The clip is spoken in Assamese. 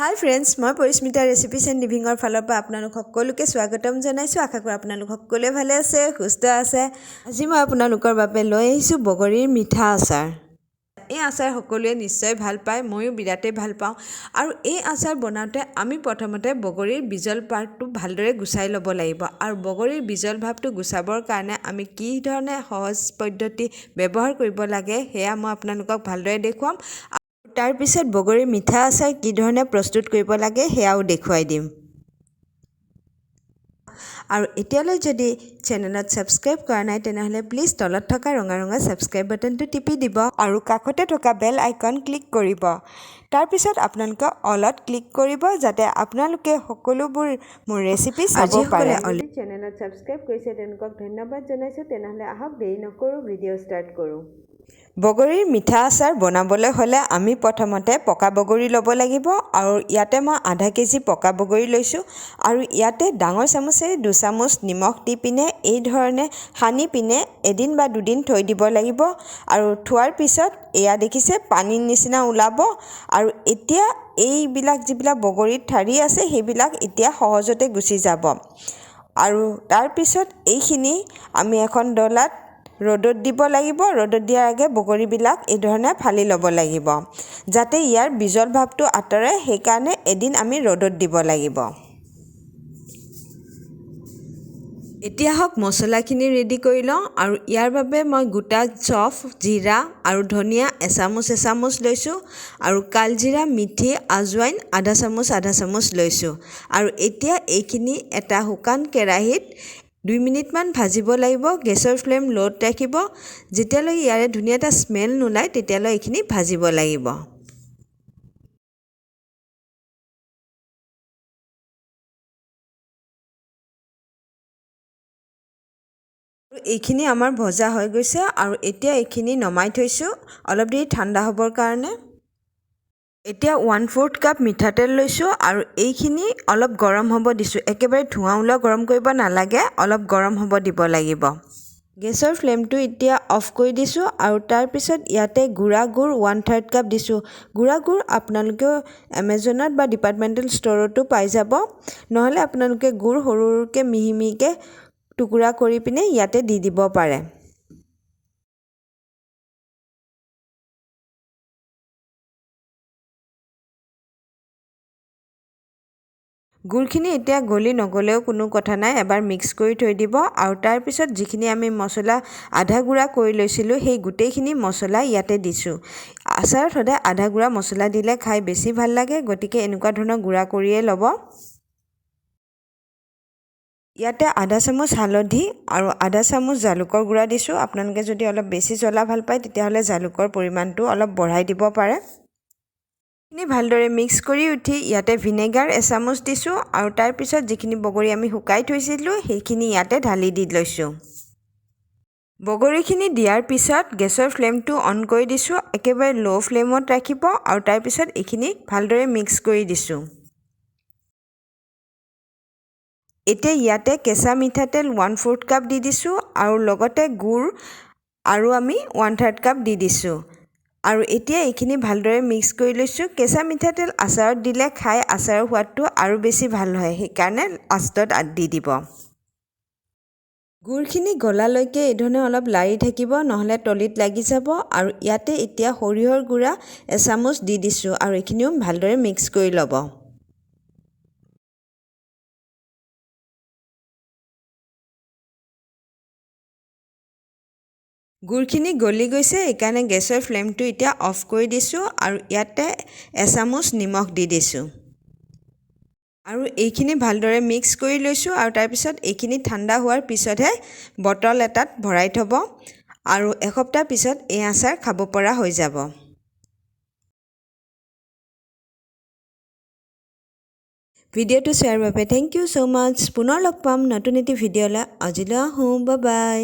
হাই ফ্ৰেণ্ডছ, মই পৰিস্মিতা ৰেচিপিছ এণ্ড লিভিঙৰ ফালৰ পৰা আপোনালোক সকলোকে স্বাগতম জনাইছোঁ। আশা কৰোঁ আপোনালোক সকলোৱে ভালে আছে, সুস্থ আছে। আজি মই আপোনালোকৰ বাবে লৈ আহিছোঁ বগৰীৰ মিঠা আচাৰ। এই আচাৰ সকলোৱে নিশ্চয় ভাল পায়, ময়ো বিৰাটেই ভাল পাওঁ। আৰু এই আচাৰ বনাওঁতে আমি প্ৰথমতে বগৰীৰ বীজল পাৰ্টটো ভালদৰে গুচাই ল'ব লাগিব। আৰু বগৰীৰ বীজল ভাৱটো গুচাবৰ কাৰণে আমি কি ধৰণে সহজ পদ্ধতি ব্যৱহাৰ কৰিব লাগে সেয়া মই আপোনালোকক ভালদৰে দেখুৱাম। তাৰপিছত বগৰীৰ মিঠা আচাৰ কি ধৰণে প্ৰস্তুত কৰিব লাগে সেয়াও দেখুৱাই দিম। আৰু এতিয়ালৈ যদি চেনেলত ছাবস্ক্ৰাইব কৰা নাই, তেনেহ'লে প্লিজ তলত থকা ৰঙা ৰঙা ছাবস্ক্ৰাইব বাটনটো টিপি দিব আৰু কাষতে থকা বেল আইকন ক্লিক কৰিব। তাৰপিছত আপোনালোকে অলত ক্লিক কৰিব, যাতে আপোনালোকে সকলোবোৰ মোৰ ৰেচিপি চাব পাৰে। অলৰেডি চেনেলত ছাবস্ক্ৰাইব কৰিছে তেওঁলোকক ধন্যবাদ জনাইছোঁ। তেনেহ'লে আহক, দেৰি নকৰোঁ, ভিডিঅ' ষ্টাৰ্ট কৰোঁ। বগৰীৰ মিঠা আচাৰ বনাবলৈ হ'লে আমি প্ৰথমতে পকা বগৰী ল'ব লাগিব। আৰু ইয়াতে মই আধা কেজি পকা বগৰী লৈছোঁ। আৰু ইয়াতে ডাঙৰ চামুচেৰে 2 চামুচ নিমখ দি পিনে এই ধৰণে সানি পিনে এদিন বা দুদিন থৈ দিব লাগিব। আৰু থোৱাৰ পিছত এয়া দেখিছে, পানীৰ নিচিনা ওলাব। আৰু এতিয়া এইবিলাক যিবিলাক বগৰীৰ ঠাৰি আছে, সেইবিলাক এতিয়া সহজতে গুচি যাব। আৰু তাৰপিছত এইখিনি আমি এখন ডলাত ৰ'দত দিব লাগিব। ৰ'দত দিয়াৰ আগে বগৰীবিলাক এই ধৰণে ফালি ল'ব লাগিব, যাতে ইয়াৰ বীজল ভাৱটো আঁতৰে। সেইকাৰণে এদিন আমি ৰ'দত দিব লাগিব। এতিয়া আহক, মছলাখিনি ৰেডি কৰি লওঁ। আৰু ইয়াৰ বাবে মই গোটা চফ, জিৰা আৰু ধনিয়া এচামুচ এচামুচ লৈছোঁ আৰু কালজিৰা, মিঠি, আজৱাইন আধা চামুচ আধা চামুচ লৈছোঁ। আৰু এতিয়া এইখিনি এটা শুকান কেৰাহীত 2 মিনিটমান ভাজিব লাগিব। গেছৰ ফ্লেম ল'ত ৰাখিব। যেতিয়ালৈ ইয়াৰে ধুনীয়া এটা স্মেল নোলায়, তেতিয়ালৈ এইখিনি ভাজিব লাগিব। এইখিনি আমাৰ ভজা হৈ গৈছে আৰু এতিয়া এইখিনি নমাই থৈছোঁ অলপ দেৰি ঠাণ্ডা হ'বৰ কাৰণে। এতিয়া 1/4 কাপ মিঠাতেল লৈছোঁ আৰু এইখিনি অলপ গৰম হ'ব দিছোঁ। একেবাৰে ধোঁৱা ওলোৱা গৰম কৰিব নালাগে, অলপ গৰম হ'ব দিব লাগিব। গেছৰ ফ্লেমটো এতিয়া অফ কৰি দিছোঁ আৰু তাৰপিছত ইয়াতে গুড়া গুড় 1/3 কাপ দিছোঁ। গুড়া গুড় আপোনালোকেও এমেজনত বা ডিপাৰ্টমেণ্টেল ষ্ট'ৰতো পাই যাব। নহ'লে আপোনালোকে গুড় সৰু সৰুকৈ মিহি মিহিকৈ টুকুৰা কৰি পিনে ইয়াতে দি দিব পাৰে। গুড়খিনি এতিয়া গলি নগ'লেও কোনো কথা নাই, এবাৰ মিক্স কৰি থৈ দিব। আৰু তাৰপিছত যিখিনি আমি মছলা আধা গুড়া কৰি লৈছিলোঁ, সেই গোটেইখিনি মছলা ইয়াতে দিছোঁ। আচাৰত সদায় আধা গুড়া মছলা দিলে খাই বেছি ভাল লাগে, গতিকে এনেকুৱা ধৰণৰ গুড়া কৰিয়ে ল'ব। ইয়াতে আধা চামুচ হালধি আৰু আধা চামুচ জালুকৰ গুড়া দিছোঁ। আপোনালোকে যদি অলপ বেছি জ্বলা ভাল পায়, তেতিয়াহ'লে জালুকৰ পৰিমাণটো অলপ বঢ়াই দিব পাৰে। এইখিনি ভালদৰে মিক্স কৰি উঠি ইয়াতে ভিনেগাৰ এচামুচ দিছোঁ আৰু তাৰপিছত যিখিনি বগৰী আমি শুকাই থৈছিলোঁ, সেইখিনি ইয়াতে ঢালি দি লৈছোঁ। বগৰীখিনি দিয়াৰ পিছত গেছৰ ফ্লেমটো অন কৰি দিছোঁ। একেবাৰে ল' ফ্লেমত ৰাখিব আৰু তাৰপিছত এইখিনি ভালদৰে মিক্স কৰি দিছোঁ। এতিয়া ইয়াতে কেঁচা মিঠাতেল 1/4 কাপ দি দিছোঁ আৰু লগতে গুড় আৰু আমি 1/3 কাপ দি দিছোঁ। আৰু এতিয়া এইখিনি ভালদৰে মিক্স কৰি লৈছোঁ। কেঁচা মিঠাতেল আচাৰত দিলে খাই আচাৰৰ সোৱাদটো আৰু বেছি ভাল হয়, সেইকাৰণে লাষ্টত দি দিব। গুড়খিনি গলালৈকে এইধৰণে অলপ লাৰি থাকিব, নহ'লে তলিত লাগি যাব। আৰু ইয়াতে এতিয়া সৰিয়হৰ গুড়া এচামুচ দি দিছোঁ আৰু এইখিনিও ভালদৰে মিক্স কৰি ল'ব। গুড়খিনি গলি গৈছে, সেইকাৰণে গেছৰ ফ্লেমটো এতিয়া অফ কৰি দিছোঁ আৰু ইয়াতে এচামুচ নিমখ দি দিছোঁ আৰু এইখিনি ভালদৰে মিক্স কৰি লৈছোঁ। আৰু তাৰপিছত এইখিনি ঠাণ্ডা হোৱাৰ পিছতহে বটল এটাত ভৰাই থ'ব আৰু এসপ্তাহ পিছত এই আচাৰ খাব পৰা হৈ যাব। ভিডিঅ'টো চোৱাৰ বাবে thank you so মাচ্চ। পুনৰ লগ পাম নতুন এটি ভিডিঅ'লৈ। আজিলৈ আহোঁ, বাই বাই।